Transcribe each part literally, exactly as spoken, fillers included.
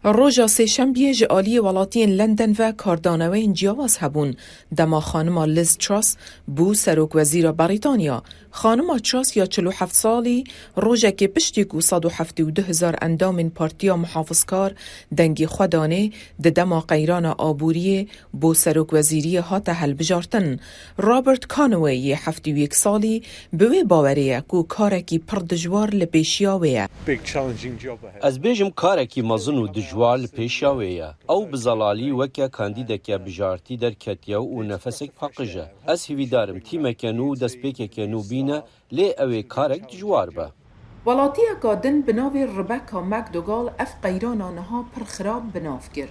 Roja Sêşembiyê ji aliyê welatiyên London ve kardaneweyên ciyawaz hebûn. Dema xanima Liz Truss bû serokwezîra Berîtanya. Xanima Truss ya çil û heft salî, rojekê piştî ku sed û heftê û du hezar endamên Partiya Muhafizkar dengê xwe danê, di dema qeyrana aboriyê bo serokwezîriyê hate hilbijartin. Robert Conway yê heftê û yek salî bi wê bawerê ye ku karekî pir dijwar li pêşiya wê ye. Ez bêjim karekî mezin û dijwar li pêşiya wê ye. Ew bi zelalî weke kandîdeke bijartî derketiye û nefesek paqij e. Ez hîvîdar im tîmeke nû û destpêkeke nû bîne, lê ew ê karek dijwar be. Welatiyeka din bi navê Rebecca McDougall ev qeyrana niha pir xirab bi nav kir.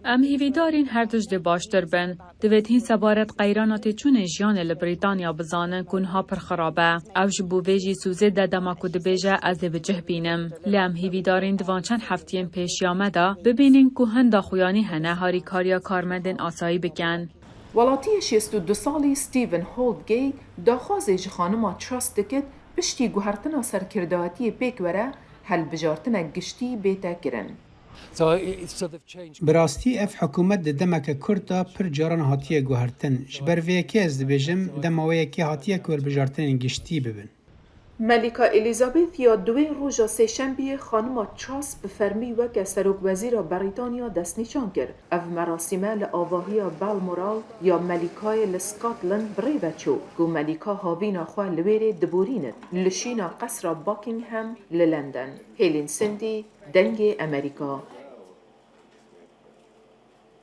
Em hîvîdar în her tişt dê baştir bin. Divêt hîn sebaret qeyrana têçûnên jiyanê li Brîtanya bizanin ku niha pir xirab e. Ew ji bo vê jî sûzê de dema ku dibêje ez ê bi cih bînim. Lê em hîvîdar în di van çend heftiyên pêşiya me de bibînin ku hin daxuyanî hene harîkariya karmendên asayî bikin. Welatiyê şêst û du salî Stephen Holdgate daxwazê ji xanima Truss dikit piştî guhertina serkirdayetiyê pêk were hilbijartinek giştî bête kirin. Bi rastî ev hikûmet di demeke kurt de pir caran hatiye guhertin. Ji ber vê yekê ez dibêjim dema wê yekê hatiye ku hilbijartinên giştî bibin. Melîka Elizabeth ya duwê roja Sêşembiyê xanima Truss bi fermî weke serokwezîra Berîtanya destnîşan kir. Ev merasîme li avahiya Balmoral ya Melîkayê li Scotland bi rê ve çû ku Melîka havîna xwe li wêrê diborînit li şîna Qesra Buckingham li London. Hêlîn Sindî, Dengê Emerîka.